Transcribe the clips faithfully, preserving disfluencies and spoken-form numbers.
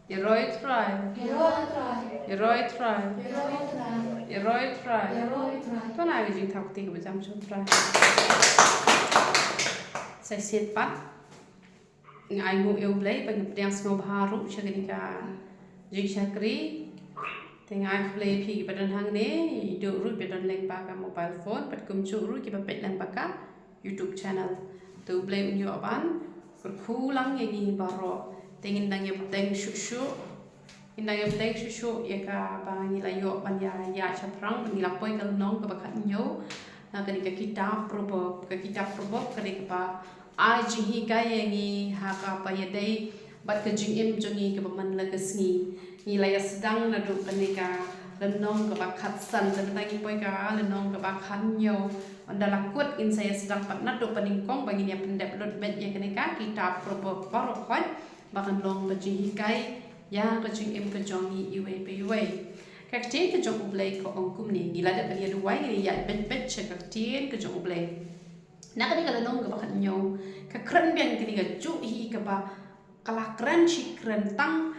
Ïaroh Trai. Ïaroh Trai. Ïaroh Trai. Ïaroh Trai. Ïaroh Trai. Ïaroh Trai. To na ka jingthaw kti kaba jam sha U Trai. Sa shisien pat nga ai nguh ïa U Blei ba nga pdiang sngewbha ruh sha kane ka jingshakri. Te nga ai khublei ïa phi kiba don hangne, i duk ruh ba don lyngba ka mobile phone, bad kumjuh ruh kiba peit lyngba ka YouTube channel. Te U Blei un ïoh ban kyrkhu lang ïa ngi baroh. Te ngin nang ïa bteng shuh shuh. Ngin nang ïa bteng shuh shuh ïa kaba ngi la ïoh ban ïa ïa shaphrang, ngi la poi ka lynnong kaba khathynñiew na kane ka kitab Proverb, ka kitab Proverb ka dei kaba ai jinghikai ïa ngi ha kaba ïadei bad ka jingim jong ngi kaba man la ka sngi. Ngi la ïa sdang naduh kane ka lynnong kaba khatsan, te mynta ngi poi ka lynnong kaba khathynñiew. Ynda la kut ngin sa ïa sdang pat naduh panyngkong ba ngin ïa pyndep lut beit ïa kane ka kitab Proverb baroh khoit ba kan long ka jinghikai ïa ka jingim ka jong ngi iwei pa iwei. Ka ktien ka jong U Blei ka ong kumne, ngi la dep ban ïa duwai, ngin ïa beit beit sha ka ktien ka jong U Blei. Na kane ka lynnong kaba khathynñiew, ka kren biang kane ka juh hi kaba ka la kren shi kren tang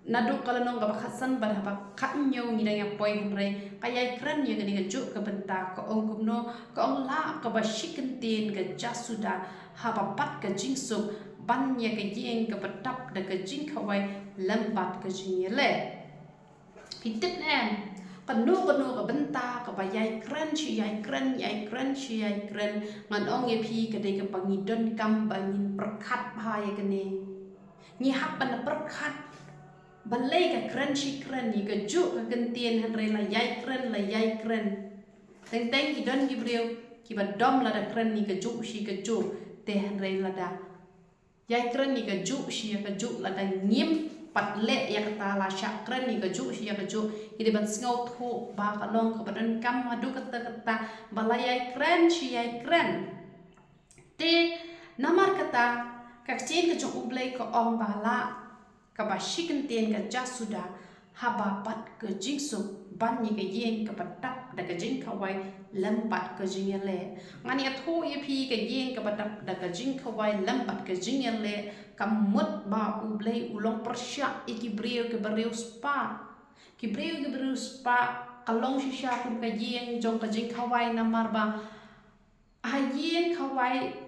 naduh ka lynnong kaba khatsan bad haba khathynñiew ngi dang ïa poi, hynrei ka ïai kren ïa kane ka juh ka bynta, ka ong kumno, ka ong, lah kaba shi kyntien ka jasuda ha ba bat ka jingsuk ban ïa ka ïing kaba dap da ka jingkhawai lem bad ka jingïaleh. Phi tip ne em, kano kano ka bynta kaba ïai kren shi ïai kren, ïai kren shi ïai kren, ngan ong ïa phi ka dei kaba ngi donkam ba ngin pyrkhat bha ïa kane. Ngi hap ban pyrkhat. Balei ka kren shi kren ïa ka juh ka kyntien, hynrei la ïai kren, la ïai kren. Teng teng ki don ki briew kiba dom lada kren ïa ka juh shi ka juh, te hynrei lada ïai kren ïa ka juh shi ïa ka juh, lada ngim pat leh ïa kata, la shah kren ïa ka juh shi ïa ka juh, ki dei ban sngewthuh ba ka long kaba donkam haduh katta katta ba la ïai kren shi ïai kren. Te namar kata ka ktien ka jong U Blei ka ong ba lah kaba shi kyntien ka jasuda ha ba bat ka jingsuk ban ïa ka ïing kaba dap da ka jingkhawai lem bad ka jingïaleh. Ngan ïathuh ïa phi, ka ïing kaba dap da ka jingkhawai lem bad ka jingïaleh ka mut ba U Blei u long pyrshah ïa ki briew kiba riewspah. Ki briew kiba riewspah ka long shisha kum ka ïing jong ka jingkhawai, namar ba ha ïing khawai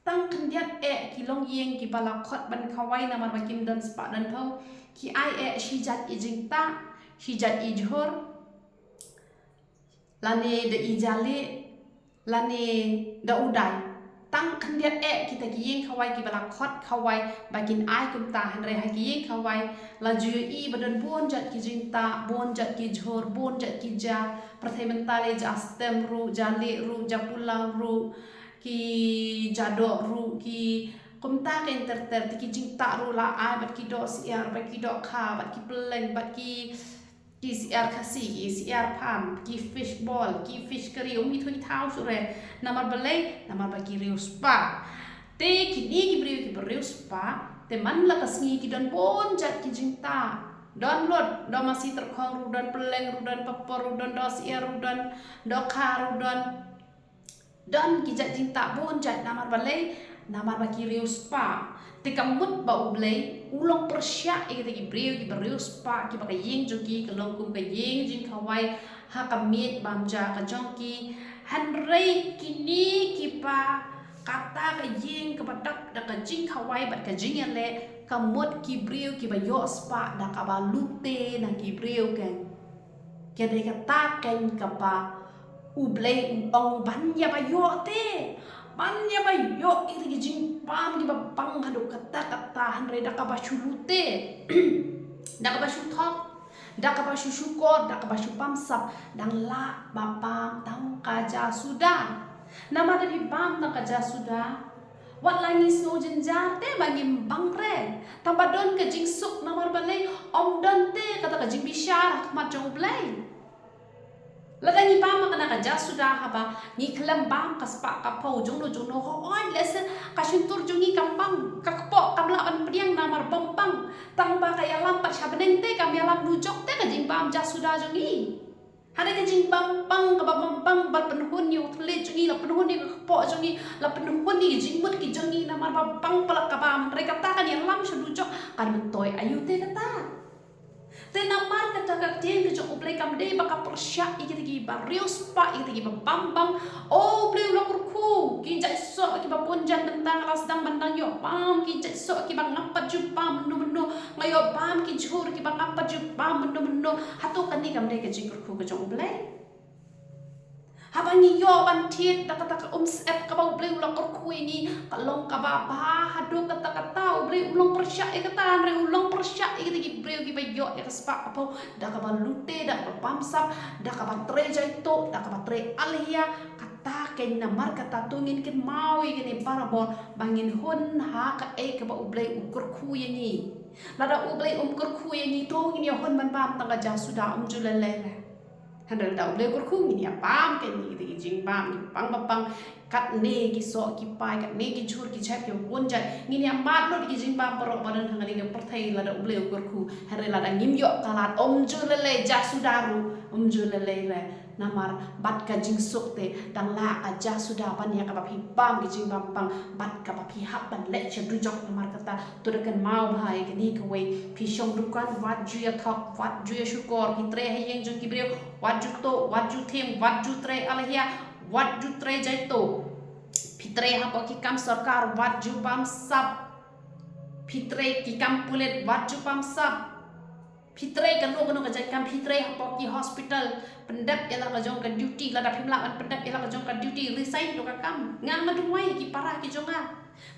tang khyndiat eh ki longïing kiba la khot ban khawai, namar ba kim don spah don phew, ki ai eh shi jait i jingtah, shi jait i jhur, lane da i jali, lane da u dai. Tang khyndiat eh kita ki ïing khawai kiba la khot khawai ba kin ai kumta, hynrei ha ki ïing khawai la ju ïohi ba don bun jait ki jingtah, bun jait ki jhur, bun jait ki ja, pyrthei mynta lei ja stem ruh, ja lieh ruh, ja pullang ruh, ki ja doh ruh, ki kumta kein ter ter, te ki jingtah ruh la ai bad ki doh syiar, bad ki doh kha, bad ki pylleng, bad ki, ki syiar Khasi, ki syiar pham, ki fish ball, ki fish curry, um ithuh ithaw shuh re. Namar balei? Namar ba ki riewspah. Te kine ki briew kiba riewspah, te man la ka sngi ki don bun jait ki jingtah. Don lut, don masi tyrkhong ruh don, pylleng ruh don, papor ruh don, doh syiar ruh don, doh kha ruh don. Don ki jait jingtah bun jait, namar balei? Namar ba ki riewspah. Te ka mut ba U Blei u long pyrshah ïa kita ki briew kiba riewspah, kiba ka ïing jong ki ka long kum ka ïing jingkhawai ha ka miej bam ja ka jong ki. Hynrei kine kiba, kata ka ïing kaba dap da ka jingkhawai bad ka jingïaleh, ka mut ki briew kiba ïoh spah da kaba lute na ki briew kein. Ka dei kata kein kaba U Blei u ong ban ïa ba ïoh te, ban ïa ba ïoh ïa ki jingbam kiba pang haduh katta katta, hynrei da kaba shu lute, da kaba shu thok, da kaba shu shukor, da kaba shu bamsap, dang lah ba bam tang ka jasuda. Namar da phi bam tang ka jasuda, wat la ngi sngew jynjar te ba ngim bang re. Tang ba don ka jingsuk, namar balei? Ym don te kata ka jingbishar ha khmat jong U Blei. Lada ngi bam ma kane ka jasuda, haba ngi khlem bam ka spah ka phew, jongno jongno, hooid lehse ka shyntur jong ngi kam bang, ka kpoh kam lah ban pdiang namar bym bang. Tang ba ka ïalam pat sha bneng te kam ïalam nujok te ka jingbam jasuda jong ngi. Hynrei ka jingbam bang kaba bam bang ba la pynhun ïa u thylliej jong ngi, la pynhun ïa ka kpoh jong ngi, la pynhun ïa ka jingmut ki jong ngi, namar ba bang palat ka bam. Hynrei kata kan ïalam sha dujok, kan myntoi aïu te kata. Te namar kata ka ktien ka jong U Blei kam dei ba ka pyrshah ïa kita kiba riewspah, ïa kita kiba bam bang. O U Blei u la kyrkhu, ki jait soh kiba bun jait mynta nga la sdang ban dang ïoh bam, ki jait soh kiba ngam pat ju bam mynno mynno, nga ïoh bam ki jhur kiba ngam pat ju bam mynno mynno. Hato kane kam dei ka jingkyrkhu ka jong U Blei? Haba ngi ïoh ban thied da kata ka umsyep kaba U Blei u la kyrkhu ïa ngi, ka long kaba bha haduh katta katta. U Blei um long pyrshah ïa kata, hynrei u long pyrshah ïa kita ki briew kiba ïoh ïa ka spah ka phew da kaba lute, da kaba bamsap, da kaba trei jaituh, da kaba trei alhia. Kata keiñ, namar kata to ngin kynmaw ïa kane barabor ba ngin hun ha kaei kaba U Blei u kyrkhu ïa ngi. Lada U Blei um kyrkhu ïa ngi to ngin ïa hun ban bam tang ka jasuda, um ju lei lei re. Hynrei lada U Blei u kyrkhu ngin ïa bam keiñ ïa kita ki jingbam, ki pang ba pang, katne ki soh ki pai, katne ki jhur ki jhep ki bun jait. Ngin ïa mad lut ki jingbam baroh ba don ha kane ka pyrthei lada U Blei u kyrkhu. Hynrei lada ngim ïoh ka lad, um ju lei lei, jasuda ruh um ju lei lei re. Namar bad ka jingsuk te dang lah ka jasuda ban ïa kaba phi bam ki jingbam pang, bad kaba phi hap ban leit sha dujok. Namar kata to da kynmaw bha ïa kane kawei, phi shong dukan wat ju ïa thok, wat ju ïa shukor, phi trei ha ïing jong ki briew wat ju tuh, wat ju thim, wat ju trei alhia, wat ju trei jaituh. Phi trei hapoh ki kam sorkar wat ju bamsap. Phi trei ki kam pulit wat ju bamsap. Phi trei kano kano ka jait kam, phi trei hapoh ki hospital, pyndep ïa la ka jong ka duty, lada phim lah ban pyndep ïa la ka jong ka duty, resign to ka kam. Nga nga duwai ki para ki jong nga.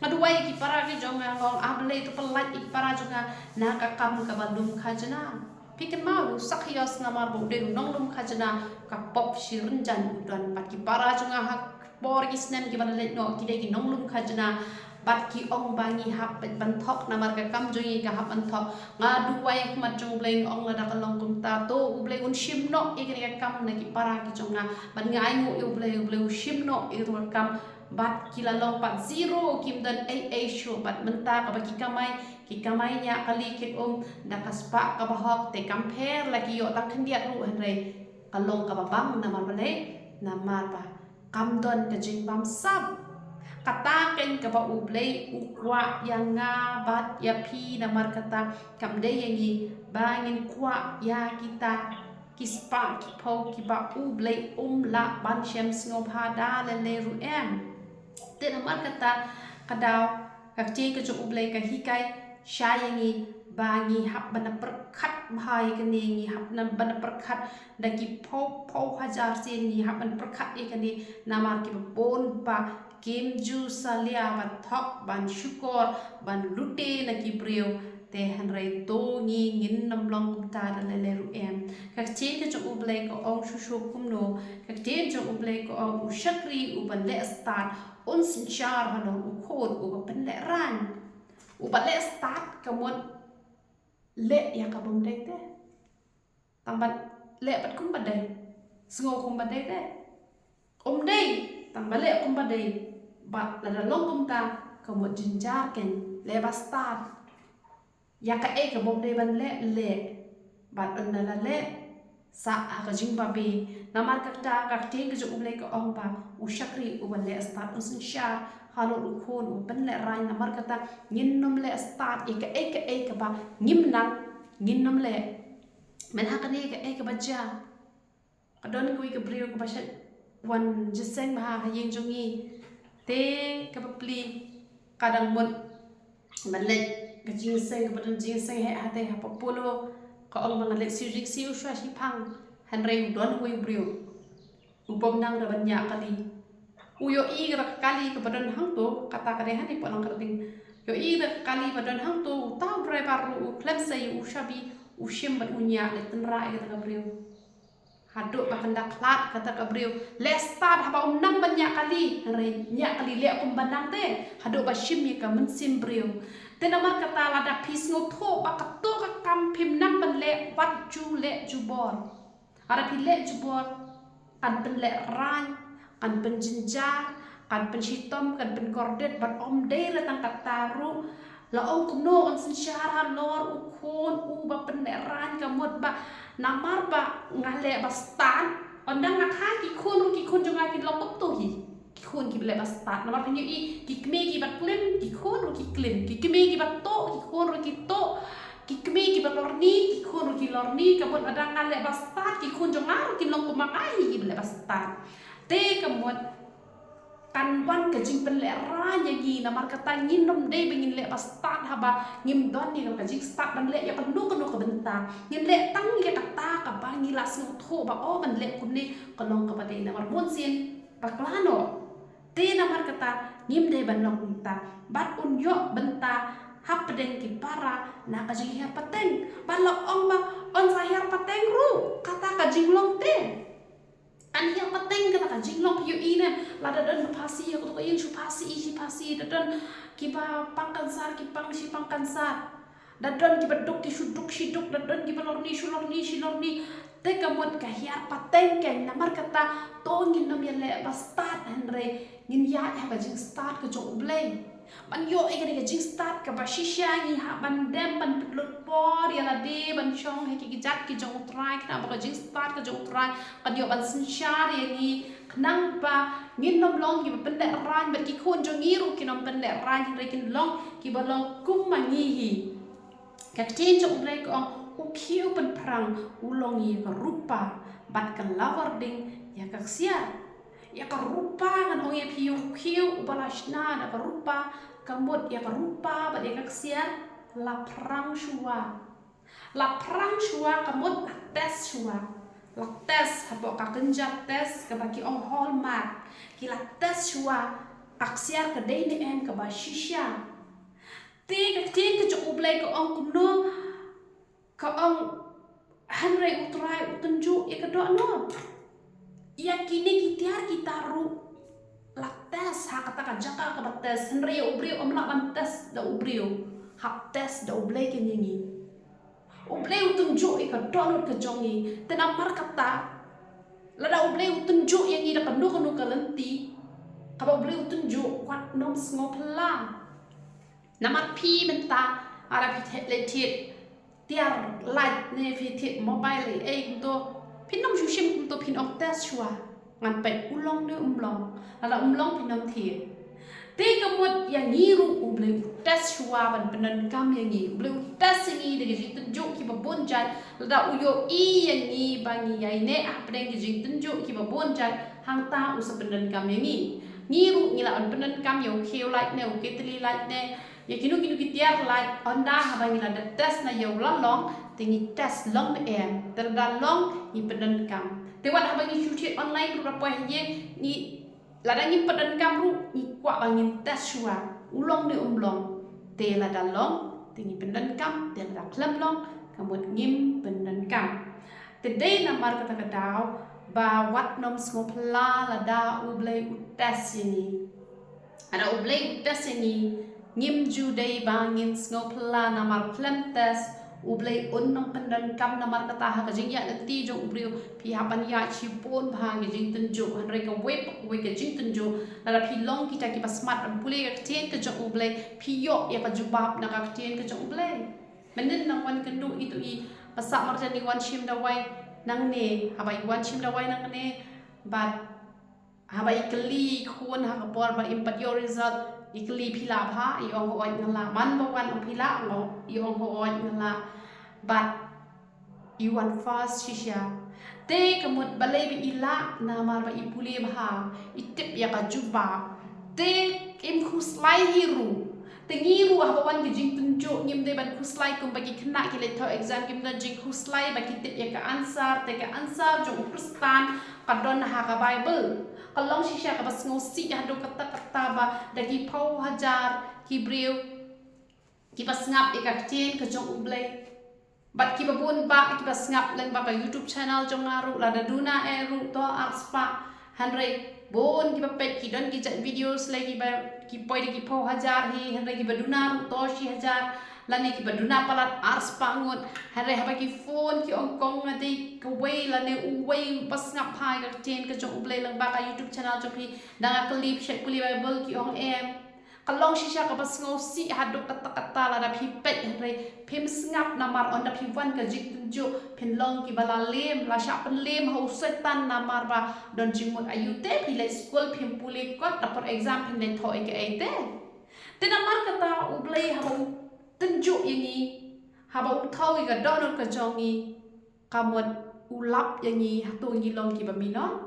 Nga duwai ki para ki jong nga, nga ong, A Blei to pyllait ïa ki para jong nga na ka kam kaba lum khajna. Phi kynmaw u Sakios, namar ba u dei u nonglum khajna, ka pop shi rynjang u don, bad ki para jong nga ha por ki snem kiba la leit noh ki dei ki nonglum khajna. Bad ki ong ba ngi hap ban thok namar ka kam jong ngi ka hap ban thok. Nga duwai ha khmat jong U Blei, nga ong lada ka long kumta to U Blei un shim noh ïa kane ka kam na ki para ki jong nga. Bad nga ainguh ïa U Blei, U Blei u shim noh ïa kane ka kam. Bad ki la long pat zero, kim don ei ei shuh. Bad mynta kaba ki kamai, ki kamai ñiah kali kit um da ka spah kaba hok, te kam pher la ki ïoh tang khyndiat ruh, hynrei ka long kaba bang. Namar balei? Namar ba kam don ka jingbamsap. Kata keiñ kaba U Blei u kwah ïa nga bad ïa phi. Namar kata kam dei ïa ngi ba ngin kwah ïa kita ki spah ki phew kiba U Blei um lah ban shem sngewbha da lei lei ruh em. Te namar kata ka daw, ka ktien ka jong U Blei ka hikai sha ïa ngi ba ngi hap ban pyrkhat bha ïa kane, ngi hap ban pyrkhat da ki phew phew hajar sien, ngi hap ban pyrkhat ïa kane. Namar kiba bun ba kim ju salia ban thok, ban shukor, ban lute na ki briew. Te hynrei to ngi ngin nym long kumta da lei lei ruh em. Ka ktien ka jong U Blei ka ong shuh shuh kumno? Ka ktien jong U Blei ka ong, u shakri uba leh stad un synshar halor u khun uba pynlehraiñ. Uba leh stad ka mut leh ïa ka bym dei te, tang ba leh pat kumba dei, sngew kumba dei te. Um dei, tang ba leh kumba dei. Bad lada long kumta ka mut jynjar keiñ, leh ba stad ïa kaei ka bym dei ban leh, leh. Bad ynda la leh, sah ha ka jingbabe. Namar kata ka ktien ka jong U Blei ka ong ba u shakri uba leh stad un synshar halor u khun uba pynlehraiñ. Namar kata ngin nym leh stad ïa kaei kaei kaba ngim nang, ngin nym leh. Mynta ha kane kaei kaba jia, ka don kawei ka briew kaba shait wan jingïaseng bha ha ïing jong ngi. Te kaba plie ka dang mut ban leit ka jingïaseng, kaba don jingïaseng heh hate ha Apollo. Ka ong ba ngan leit siew jingsiew shuwa shiphang. Hynrei u don uwei u briew u bym nang da ban ñiah kali. U ïohi da ka kali kaba don hangto, kata ka dei hangne hapoh Langkyrding. Ïohi da ka kali ba don hangto, uta u driver ruh u khlem sa ïa u shabi, u shim bad u ñiah leit tynrah ïa kata ka briew. Haduh ba kan da khlad kata ka briew. Leh stad haba um nang ban ñiah kali. Hynrei ñiah kali leh kumba nang te, haduh ba shim ïa ka mynsiem briew. Te namar kata lada phi sngewthuh ba kato ka kam phim nang ban leh, wat ju leh jubor. Lada phi leh jubor, kan pynlehraiñ, kan pynjynjar, kan pynshitom, kan pynkordit, bad ym dei re tang kata ruh. La ong kumno yn synshar halor u khun uba pynlehraiñ, ka mut ba namar ba nga leh ba stad, ynda nga kha ki khun ruh, ki khun jong nga kin long kumto hi. Ki khun kiba leh ba stad. Namar phin ïohi, ki kmie kiba klim, ki khun ruh ki klim. Ki kmie kiba tuh, ki khun ruh ki tuh. Ki kmie kiba lorni, ki khun ruh ki lorni. Ka mut ynda nga leh ba stad, ki khun jong nga ruh kin long kum ma nga hi kiba leh ba stad. Te ka mut kan wan ka jingpynlehraiñ ïa ngi, namar kata ngin nym dei ba ngin leh ba stad haba ngim don ïa ka jingstad ban leh ïa kano kano ka bynta. Ngin leh tang ïa kata kaba ngi la sngewthuh ba, oh, ban leh kumne ka long kaba dei. Namar bunsien bakla noh. Te namar kata ngim dei ban long kumta. Bad un ïoh bynta hapdeng ki para na ka jinghiar pateng. Bad la ong ba yn sa hiar pateng ruh, kata ka jinglong te. Kan hiar pateng kata ka jinglong. Phi ïohi ne, lada don ba phasi, ïa kato ka ïing shu phasi, shu phasi, da don kiba pang kansar, ki pang, shi pang kansar. Da don kiba duk, ki shu duk, shi duk, da don kiba lorni, shu lorni, shi lorni. Te ka mut ka hiar pateng kein. Namar kata to ngin nym ïaleh ba stad, hynrei ngin ïaid ha ka jingstad ka jong U Blei. Ban ïoh ïa kane ka jingstad kaba shisha, ngi hap ban dem ban pynlut por ïa lade ban shong ha ki kjat ki jong U Trai, khnang ba ka jingstad ka jong U Trai kan ïoh ban synshar ïa ngi, khnang ba ngin nym long kiba pynlehraiñ, bad ki khun jong ngi ruh kin nym pynlehraiñ, hynrei kin long kiba long kum ma ngi hi. Ka ktien jong U Blei ka ong, u khiew pynphrang u long ïa ka rupa, bad ka lawar ding ïa ka ksiar. Ïa ka rupa, ngan ong ïa phi, u khiew uba la shna da ka rupa, ka mut ïa ka rupa bad ïa ka ksiar la phrang shuwa. La phrang shuwa, ka mut la test shuwa. La test hapoh ka kynja test kaba ki ong Hallmark. Ki la test shuwa ka ksiar ka dei ne em, kaba shisha. Te ka ktien ka jong U Blei ka ong kumno? Ka ong, hynrei U Trai u tynjuh ïa ka dohnud. Ïa kine ki tiar ki tar ruh la test ha kata ka jaka kaba test, hynrei ïa u briew ym lah ban test da u briew. Hap test da U Blei kein ïa ngi. U Blei u tynjuh ïa ka dohnud ka jong ngi. Te namar kata, lada U Blei u tynjuh ïa ngi da kano kano ka lynti kaba U Blei u tynjuh, wat nym sngewphylla. Namar phi mynta, lada phi thied, leit thied tiar light ne phi thied mobile ei ei kumto, phin nym shu shim kumto, phin ong test shuwa. Ngan peit u long ne um long. Lada um long phin nym thied. Te ka mut ïa ngi ruh U Blei u test shuwa ban pyndonkam ïa ngi. U Blei u test ïa ngi da ki jingtynjuh kiba bun jait. Lada u ïohi ïa ngi ba ngi ïaineh hapdeng ki jingtynjuh kiba bun jait, hangta u sa pyndonkam ïa ngi. Ngi ruh ngi lah ban pyndonkam ïa u khiew light ne, u ketli light ne, ïa kino kino ki tiar light, ynda haba ngi la dep test na ïa u la long, te ngi test long ne em, te lada long ngi pyndonkam. Te wat haba ngi shu thied online ruh, da poi ha ïing, ngi, lada ngim pyndonkam ruh ngi kwah ba ngin test shuwa u long ne um long. Te lada long te ngi pyndonkam, te lada khlem long ka mut ngim pyndonkam. Te dei namar kata ka daw ba wat nym sngewphylla lada U Blei u test ïa ngi. Lada U Blei u test ïa ngi, ngim ju dei ba ngin sngewphylla, namar khlem test U Blei un nym pyndonkam. Namar kata ha ka jingïaid lynti jong u briew phi hap ban ïaid shibun bha ki jingtynjuh, hynrei kawei pa kawei ka jingtynjuh, lada phi long kita kiba smat ban pule ka ktien ka jong U Blei, phi ïoh ïa ka jubab na ka ktien ka jong U Blei. Mynnin nang wan kynduh ito i, ba sah marjan i wan shim dawai nangne, haba i wan shim dawai nangne, bad haba i kylli i khun ha ka por ba im pat ïoh result, i kylli phi lah bha, i ong hooid nga lah. Man ba wan ong phi lah, i ong hooid nga lah. Bad i wan first shisha. Te ka mut balei ba i lah, namar ba i pule bha, i tip ïa ka jubab. Te im khuslai hi ruh. Te ngi ruh haba wan ki jingtynjuh ngim dei ban khuslai kumba ki khynnah ki leit thaw exam, kim don jingkhuslai ba ki tip ïa ka answer, te ka answer jong u Khristan ka don ha ka Bible. Ka long shisha kaba sngewsih haduh katta katta ba da ki phew hajar ki briew kiba sngap ïa ka ktien ka jong U Blei. Bad kiba bun bah kiba sngap lyngba ka YouTube channel jong nga ruh, lada duna eh ruh to arspah. Hynrei bun kiba peit ki don ki jait videos lei kiba ki poi da ki phew hajar hi, hynrei kiba duna ruh to shi hajar, lane kiba duna palat arspah ngut. Hynrei haba ki phone ki ong kong nga dei kawei lane uwei ba sngap bha ïa ka ktien ka jong U Blei lyngba ka YouTube channel jong phi, da nga kylli phi shait pule Bible, ki ong em. Ka long shisha kaba sngewsih haduh katta katta lada phi peit, hynrei phim sngap namar ynda phi wan ka jingtynjuh phin long kiba la lem, la shah pynlem ha u Soitan namar ba don jingmut aïu te phi leit skul phim pule kot, da por exam phin leit thoh ïa kaei te. Te namar kata U Blei haba u tynjuh ïa ngi, haba u thaw ïa ka dohnud ka jong ngi, ka mut u lap ïa ngi hato ngi long kiba minot.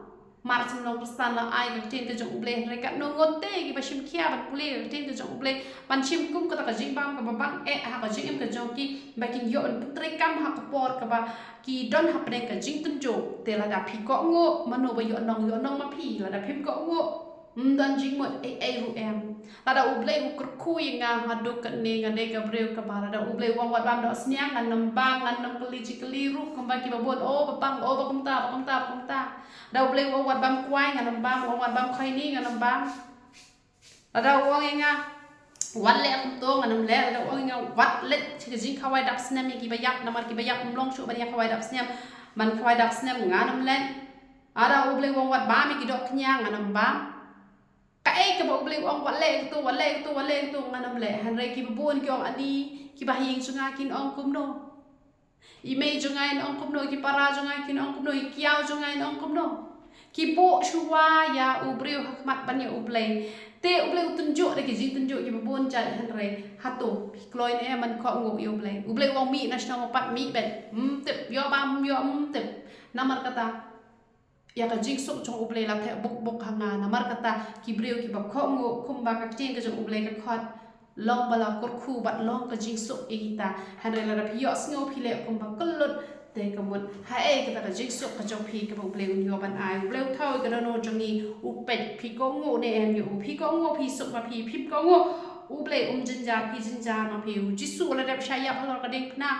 Mar shu long Khristan la ai ka ktien ka jong U Blei, hynrei katno ngut te kiba shim khia ban pule ka ktien ka jong U Blei, ban shim kum kata ka jingbam kaba bang eh ha ka jingim ka jong ki, ba kin ïoh ban pyntreikam ha ka por kaba ki don hapdeng ka jingtynjuh. Te lada phi kohnguh, mano ba ïohnong, ïohnong ma phi. Lada phim kohnguh, ym don jingmut ei ei ruh em. Lada U Blei u kyrkhu ïa nga haduh katne, nga dei ka briew kaba, lada U Blei u ong wat bam doh sniang, ngan ym bam, ngan ym kylli jingkylli ruh kumba kiba bun, o ba pang, o ba kumta, ba kumta, ba kumta. Lada U Blei u ong wat bam kwai, ngan ym bam, u ong wat bam khoini, ngan ym bam. Lada u ong ïa nga wat leh kumto, ngan ym leh. Lada u ong ïa nga wat leit sha ka jingkhawai dap snem ïa kiba ïap, namar kiba ïap ym long shuh ban ïa khawai dap snem, ban khawai dap snem, ngan ym leh. Lada U Blei u ong wat bam ïa ki dohkñia, ngan ym bam. Kaei kaba U Blei u ong wat leh kato, wat leh kato, wat leh kato, ngan ym leh. Hynrei kiba bun ki ong, ani, kiba ha ïing jong nga kin ong kumno, i mei jong nga in ong kumno, ki para jong nga kin ong kumno, i kiaw jong nga in ong kumno. Ki buh shuwa ïa u briew ha khmat ban ïa U Blei. Te U Blei u tynjuh da ki jingtynjuh kiba bun jait, hynrei hato phi kloi ne em ban kohnguh ïa U Blei? U Blei u ong mih na shnong, u pat mih beit. Ym tip, ïoh bam, ym ïoh, ym tip. Namar kata, ïa ka jingsuk jong U Blei la theh buk buk ha nga. Namar kata, ki briew kiba kohnguh, kumba ka ktien ka jong U Blei ka khot, long ba la kyrkhu bad long ka jingsuk ïa kita. Hynrei lada phi ïohsngew phi leh kumba kyllut, te ka mut haei kata ka jingsuk ka jong phi kaba U Blei un ïoh ban ai. U Blei u thaw ïa ka dohnud jong ngi, u peit phi kohnguh ne em ïa u. Phi kohnguh phi suk ma phi, phim kohnguh U Blei um jynjar, phi jynjar ma phi. U Jisu u la dep shah ïap halor ka diengphna.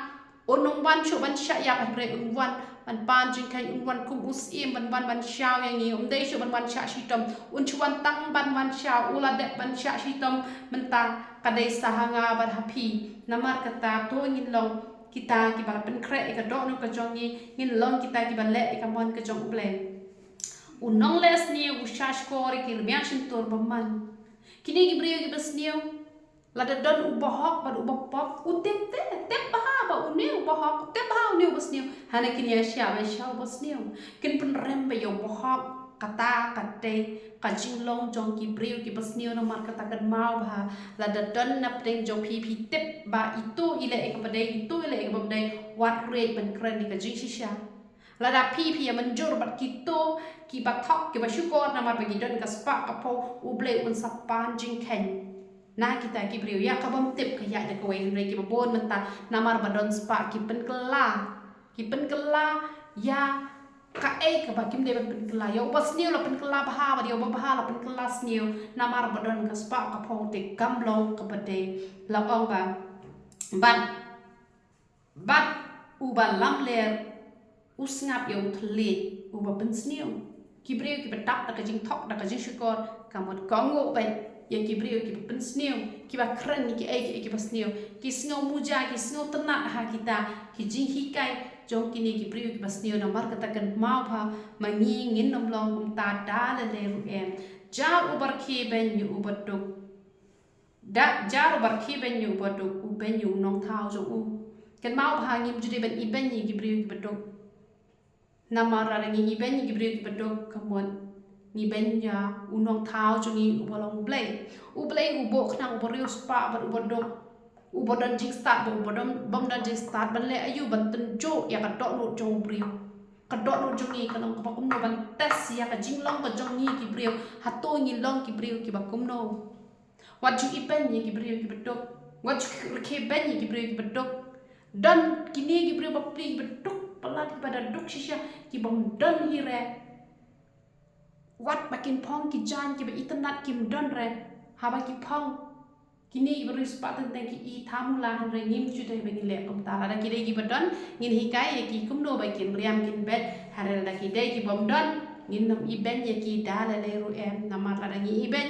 Un ym wan shuh ban shah ïap, hynrei un wan ban pan jingkheiñ, un wan kum u syiem ban wan ban shaw ïa ngi. Um dei shuh ban wan shah shitom, un shu wan tang ban wan shaw. U la dep ban shah shitom mynta, ka dei sa ha nga bad ha phi. Namar kata to ngin long kita kiba la pynkhreh ïa ka dohnud ka jong ngi, ngin long kita kiba leh ïa ka mon ka jong U Blei. U nongleh sniew u shah shkor ïa ki rmiang shyntur bymman. Kine ki briew kiba sniew, lada don u bahok bad u bapop, u tip te, tip bha ba une u bahok, u tip bha une u basniew. Hana kin ïa shah ba shah u basniew. Kin pynrem ba ïa u bahok. Kata ka dei ka jinglong jong ki briew kiba sniew. Namar kata kynmaw bha, lada don na pdeng jong phi, phi tip ba ito i leh ïa kaba dei, ito i leh ïa kaba dei, wat rit ban kren ïa ka jingshisha. Lada phi, phi ïa mynjur bad kito kiba thok, kiba shukor, namar ba ki don ka spah ka phew, U Blei un sa pan jingkheiñ na kita ki briew. Ïa ka bym tip ka ïaid da kawei, hynrei kiba bun mynta namar ba don spah ki pynkylla, ki pynkylla ïa kaei kaba kim dei ban pynkylla. Ïa u basniew la pynkylla bha bad ïa u babha la pynkylla sniew, namar ba don ka spah ka phew. Te kam long kaba dei. La ong ba, bad Bad uba lamler u sngap ïa u thylliej uba pynsniew. Ki briew kiba dap da ka jingthok, da ka jingshukor, ka mut kohnguh beit ïa ki briew kiba pynsniew, kiba kren ïa kiei kiei kiba sniew. Ki sngew muja, ki sngew tynnat ha kita ki jinghikai jong kine ki briew kiba sniew. Namar kata kynmaw bha, ma ngi ngin ym long kumta da lei lei ruh em. Jar uba rkhie beiñ ïa uba duk. Da jar uba rkhie beiñ ïa uba duk, u beiñ ïa u nongthaw jong u. Kynmaw bha, ngim ju dei ban ibeiñ ïa ki briew kiba duk. Namar lada ngi ibeiñ ïa ki briew kiba duk, ka mut ngi beiñ ïa u nongthaw jong ngi uba long U Blei. U Blei u buh khnang uba riewspah bad uba duk, uba don jingstad bad uba don, bym don jingstad, ban leh aïu? Ban tynjuh ïa ka dohnud jong u briew. Ka dohnud jong ngi ka long kaba kumno? Ban test ïa ka jinglong ka jong ngi ki briew, hato ngi long ki briew kiba kumno. Wat ju ibeiñ ïa ki briew kiba duk. Wat ju rkhie beiñ ïa ki briew kiba duk. Don kine ki briew bapli kiba duk palat, kiba da duk shisha, kibym don hi re. Wat ba kin phong ki jaiñ, kiba itynnat kim don re. Haba ki phong, kine kiba riewspah teng teng ki i thamula, hynrei ngim ju dei ba ngin leh kumta. Lada ki dei kiba don, ngin hikai ïa ki kumno ba kin riam kin beit. Hynrei lada ki dei kibym don, ngin ym ibeiñ ïa ki da lei lei ruh em. Namar lada ngi ibeiñ,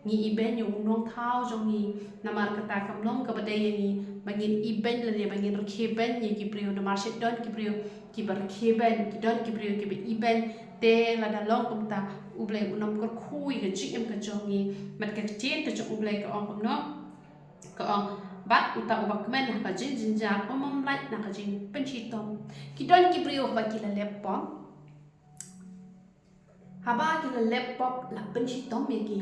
ngi ibeiñ ïa u nongthaw jong ngi. Namar kata kam long kaba dei ïa ngi ba ngin ibeiñ lane ba ngin rkhie beiñ ïa ki briew, namar shu don ki briew kiba rkhie beiñ, ki don ki briew kiba ibeiñ. Te lada long kumta, U Blei un ym kyrkhu ïa ka jingim ka jong ngi. Bad ka ktien ka jong U Blei ka ong kumno? Ka ong, bad uta uba kmen ha ka jingjynjar um lait na ka jingpynshitom. Ki don ki briew ba ki la leh pop, haba ki la leh pop la pynshitom ïa ki.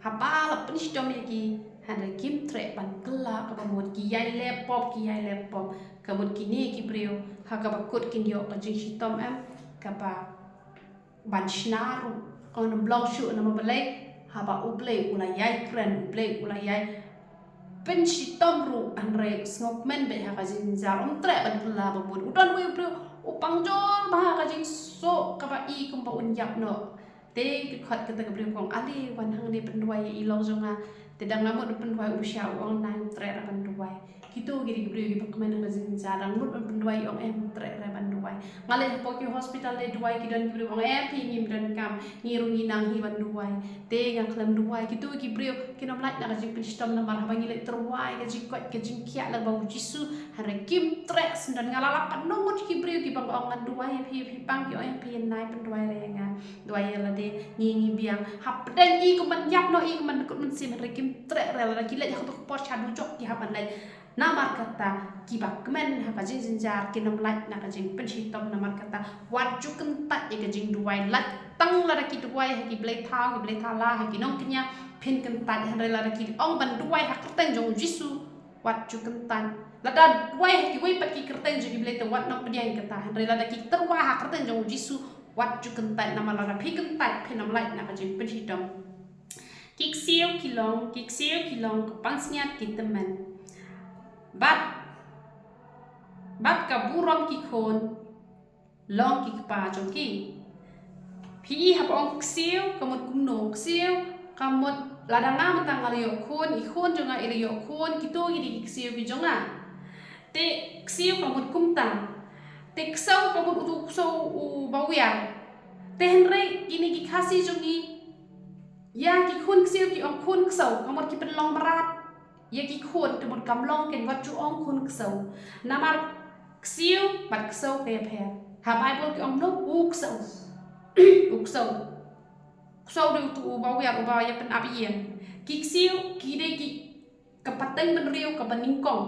Haba la pynshitom ïa ki, hynrei kim treh ban kylla kaba mut, ki ïai leh pop, ki ïai leh pop. Ka mut kine ki briew, ha kaba kut kin ïoh ka jingshitom em, kaba ban shna ruh. Ka ong ym long shuh namar balei, haba U Blei u la ïai kren, U Blei u la ïai pynshitom ruh, hynrei sngewkmen beit ha ka jingjynjar, um treh ban kylla ba mut. U don uwei u briew u pangjor bha ha ka jingsoh kaba i kumba un ïap noh. Te ki khot kata ka briew ka ong, ale wan hangne pynduwai ïa i long jong nga. Te da nga mut pynduwai, u sha u ong nai, um treh re ban duwai. Kito ki dei ki briew kiba kmen ha ka jingjynjar, da nga mut pynduwai, ong em, um treh re ban duwai. Nga leit hapoh ki hospital leit duwai, ki don ki briew ong em, phi ngim donkam, ngi ruh ngi nang hi ban duwai. Te nga khlem duwai. Kito ki briew kin ym lait na ka jingpynshitom namar haba ngi leit tyrwa ïa ka jingkoit ka jingkhiah lyngba U Jisu, hynrei kim treh. Syndon nga la lap katno ngut ki briew kiba ong ngan duwai ïa phi, phi pang, ki ong em, phi nai pynduwai re ïa nga. Duwai ïa lade, ngi ngi biang. Hapdeng i kumban ïap noh, i kumban kut mynsiem, hynrei kim treh re. Lada ki leit ha kato ka por sha dujok ki hap ban leit. Namar kata kiba kmen ha ka jingjynjar kin ym lait na ka jingpynshitom. Namar kata wat ju kyntait ïa ka jingduwai. Lait tang lada ki duwai ha ki blei thaw, ki blei thala, ha ki nongkñia, phin kyntait. Hynrei lada ki ong ban duwai ha kyrteng jong U Jisu, wat ju kyntait. Lada duwai ha kiwei pat ki kyrteng jong ki blei te wat nang pdiang kata. Hynrei lada ki tyrwa ha kyrteng jong U Jisu, wat ju kyntait, namar lada phi kyntait phin ym lait na ka jingpynshitom. Ki ksiew ki long, ki ksiew ki long ka pansngiat ki tymmen. Bad, bad ka burom ki khun long ki kpa jong ki. Phi i haba ong ksiew ka mut kumno? Ksiew ka mut lada nga mynta nga la ïoh khun, i khun jong nga i la ïoh khun, kito ki dei ki ksiew ki jong nga. Te ksiew ka mut kumta. Te ksew ka mut utu u ksew uba wiar. Te hynrei kine ki Khasi jong ngi, ïa ki khun ksiew ki ong khun ksew, ka mut ki pynlong mrad ïa ki khun, te mut kam long, kin wat ju ong khun ksew. Namar ksiew bad ksew ka ïapher. Ha Baibl ki ong no, u ksew. U ksew. Ksew dei utu uba wiar, uba ïa pynap ïing. Ki ksiew ki dei ki ka pateng bynriew kaba nyngkong.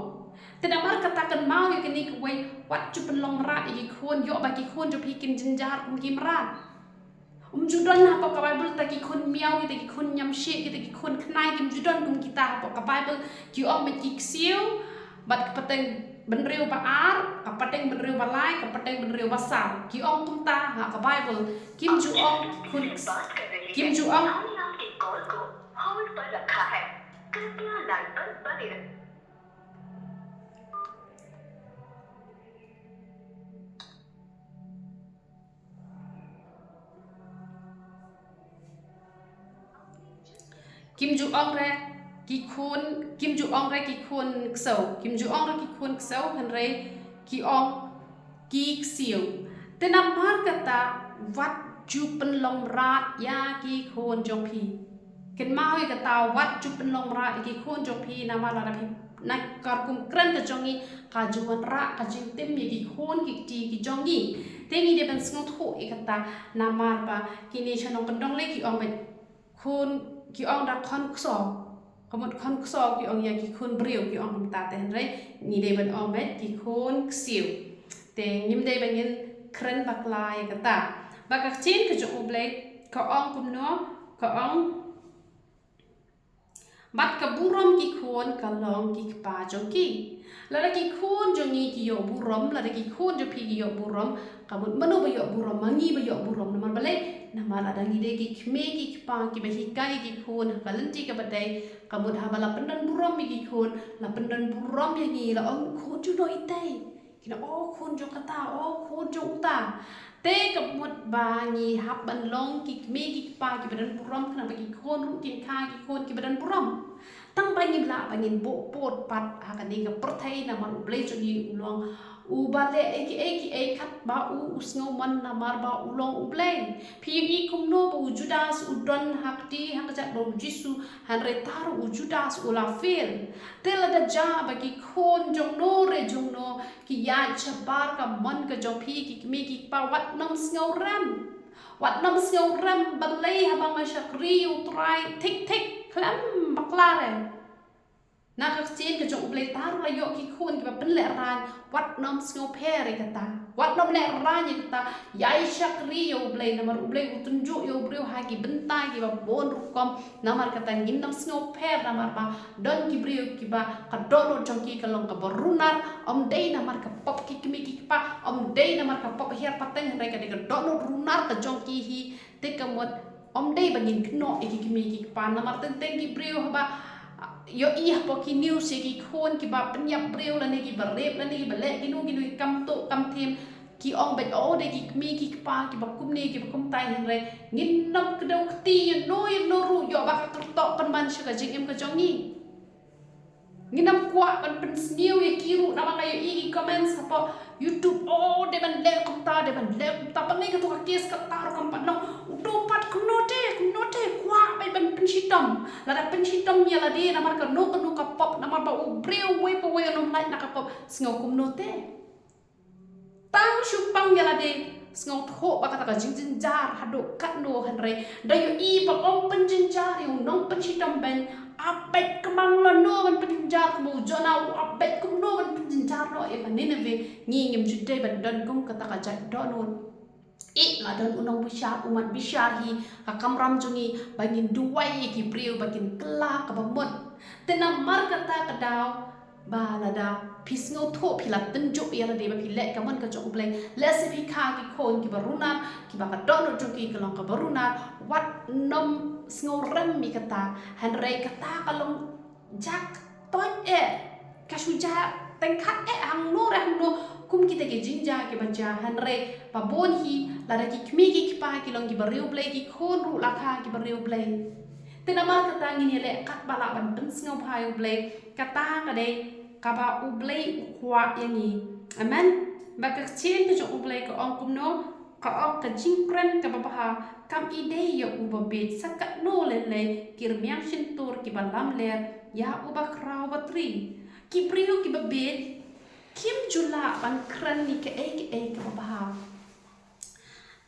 Te namar kata kynmaw ïa kane kawei, wat ju pynlong mrad ïa ki khun, ïoh ba ki khun jong phi kin jynjar kum ki mrad. Um ju don hapoh ka Baibl ta ki khun miaw, kita ki khun ñiamshit, kita ki khun khnai, kim ju don kum kita hapoh ka Baibl. Ki ong beit ki ksiew bad ka pateng bynriew ba ar, ka pateng bynriew ba lai, ka pateng bynriew ba saw. Ki ong kumta ha ka Baibl. Kim ju ong khun, kim ju ong. Hold पर रखा है। कृपया लाइन पर बने रहें। Kim ju ong re ki khun, kim ju ong re ki khun ksew, kim ju ong re ki khun ksew, hynrei ki ong ki ksiew. Te namar kata wat ju pynlong mrad ïa ki khun jong phi. Kynmaw ïa kata, wat ju pynlong mrad ïa ki khun jong phi, namar lada phi, na ka rukom kren ka jong ngi, ka ju wanrah ka jingtim ïa ki khun ki kti ki jong ngi. Te ngi dei ban sngewthuh ïa kata, namar ba kine sha nongkyndong lei ki ong beit khun, ki ong da khun ksew. Ka mut khun ksew ki ong ïa ki khun briew, ki ong kumta, te hynrei ngi dei ban ong beit ki khun ksiew. Te ngim dei ban ngin kren bakla ïa kata. Ba ka ktien ka jong U Blei ka ong kumno, ka ong, bad ka burom ki khun ka long ki kpa jong ki. Lada ki khun jong ngi ki ïoh burom, lada ki khun jong phi ki ïoh burom, ka mut mano ba ïoh burom? Ma ngi ba ïoh burom. Namar balei? Namar lada ngi dei ki kmie ki kpa kiba hikai ki khun ha ka lynti kaba dei, ka mut haba la pyndon burom ïa ki khun, la pyndon burom ïa ngi, la ong khun jong no itei. Kine, o khun jong kata, o khun jong uta. Te ka mut ba ngi hap ban long ki kmie ki kpa kiba don burom, khnang ba ki khun ruh kin kha ki khun kiba don burom. Tang ba ngim lah ba ngin buh pud pat ha kane ka pyrthei namar U Blei jong ngi u long uba leh ïa kiei kiei katba u u sngewmon namar ba u long U Blei. Phi ïohi kumno ba u Judas u don ha kti ha kjat bad U Jisu, hynrei tang u Judas u la fail. Te lada jia ba ki khun jongno re jongno ki ïaid shabar ka mon ka jong phi ki kmie ki kpa, wat nym sngewrem. Wat nym sngewrem, balei haba nga shakri ïa U Trai thik thik, khlem bakla re. Na ka ktien ka jong U Blei tang ruh la ïoh ki khun kiba pynlehraiñ, wat nym sngewpher ïa kata. Wat nym lehraiñ ïa kata, ïai shakri ïa U Blei namar U Blei u tynjuh ïa u briew ha ki bynta kiba bun rukom. Namar kata ngin nym sngewpher namar ba don ki briew kiba ka dohnud jong ki ka long kaba runar, ym dei namar ka pop ki kmie ki kpa, ym dei namar ka pop hiar pateng, hynrei ka dei ka dohnud runar ka jong ki hi. Te ka mut ym dei ba ngin kynnoh ïa ki kmie ki kpa namar teng teng ki briew haba ïohi hapoh ki news ïa ki khun kiba pynïap briew lane kiba rape lane kiba leh kino kino ki kam tuh kam thiem, ki ong beit, o, dei ki kmie ki kpa kiba kumne kiba kumtai, hynrei ngin nym kdew kti ïano ïano ruh ïoh ba ka kyrteng pynban sha ka jingim ka jong ngi. Ngin nym kwah ban pynsniew ïa ki ruh namar nga ïohi ki comments hapoh YouTube, o, dei ban leh kumta, dei ban leh kumta, balei kato ka case kata ruh kam pat long. Uto pat kumno te, kumno te, kwah beit ban pynshitom. Lada pynshitom ïa lade namar kano kano ka pop, namar ba u briew uwei pa uwei un ym lait na ka pop, sngew kumno te. Tang shu pang ïa lade, sngewthuh ba kata ka jingjynjar haduh katno, hynrei da ïohi ba ym pynjynjar ïa u nongpynshitom beiñ, ap beit kumno lano ban pynjynjar kumba u Jonah u ap beit kumno ban pynjynjar noh ïa ka Nineveh. Ngi ngim ju dei ban don kum kata ka jait dohnud. Ïa, la don u nongbishar u mat bishar hi, ka kamram jong ngi ba ngin duwai ïa ki briew ba kin kylla kaba mut. Te namar kata ka daw ba lada phi sngewthuh phi la tynjuh ïa lade ba phi leh ka mon ka jong U Blei, lehse phi kha ki khun kiba runar, kiba ka dohnud jong ki ka long kaba runar, wat nym sngewrem ïa kata. Hynrei kata ka long jak toit eh, ka shu jak teng khat eh, hangno re hangno, kum kita ki jingjia kiba jia, hynrei ba bun hi lada ki kmie ki kpa ki long kiba riewblei, ki khun ruh la kha kiba riewblei. Te namar kata ngin ïaleh katba lah ban pynsngewbha ïa U Blei. Kata ka dei kaba U Blei u kwah ïa ngi. Amen. Ba ka ktien ka jong U Blei ka ong kumno, ka ong, ka jingkren kaba bha kam ïadei ïa uba bieit, sa katno lei lei ki rmiang shyntur kiba lamler ïa uba khraw batri. Ki briew kiba bieit kim ju lah ban kren ïa kaei kaei kaba bha.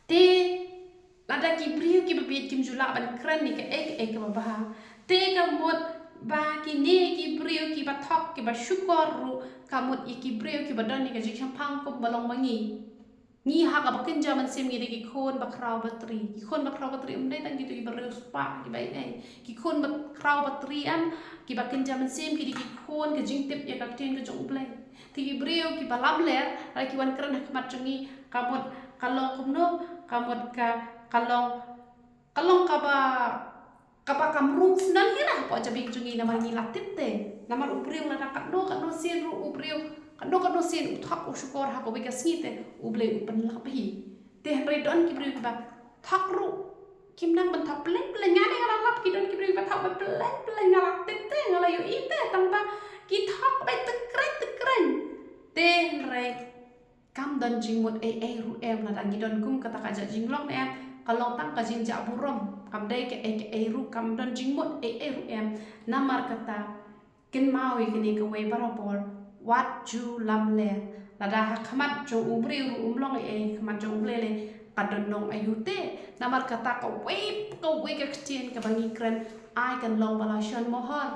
Te lada ki briew kiba bieit kim ju lah ban kren ïa kaei kaei kaba bha, te ka mut ba kine ki briew kiba thok kiba shukor ruh ka mut ïa ki briew kiba don ïa ka jingshemphang kumba long ma ngi. Ngi ha kaba kynja mynsiem ngi dei ki khun ba khraw batri. Ki khun ba khraw batri ym dei tang kito kiba riewspah kiba ei ei. Ki khun ba khraw batri em, kiba kynja mynsiem ki dei ki khun ka jingtip ïa ka ktien ka jong U Blei. Te ki briew kiba lamler, lada ki wan kren ha khmat jong ngi, ka mut ka long kumno, ka mut ka, ka long, ka long kaba, kaba kam rung syndon ngi na hapoh jabieng jong ngi namar ngi la tip te. Namar u briew lada katno katno sien ruh u briew, katno katno sien u thok u shukor ha kawei ka sngi te U Blei u pynlap hi. Te hynrei don ki briew kiba thok ruh kim nang ban thok, pleng pleng, nga ne nga la lap ki don ki briew kiba thok ba pleng pleng, nga la tip te, nga la ïohi te, tang ba ki thok ba tyrkhong tyrkhong. Te hynrei kam don jingmut ei ei ruh em lada ngi don kum kata ka jait jinglong ne em, ka long tang ka jingjah burom, kam dei kaei kaei ruh, kam don jingmut ei ei ruh em. Namar kata kynmaw ïa kane kawei barabor, wat ju lamler. Lada ha khmat jong u briew ruh um long ei ei, ha khmat jong U Blei lei ka don nong aïu te. Namar kata kawei kawei ka ktien kaba ngi kren, ai kan long ba la shon mohor.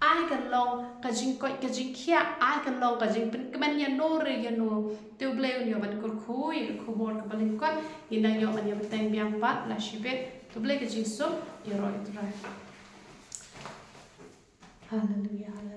Ai kan long ka jingkoit ka jingkhiah, ai kan long ka jingpynkmen ïano re ïano. Te U Blei un ïoh ban kyrkhu ïa ka khubor kaba lyngkot. Ngin nang ïoh ban ïa bteng biang pat la shibit. Te U Blei ka jingsuk ïaroh ïa U Trai. Haleluia, haleluia.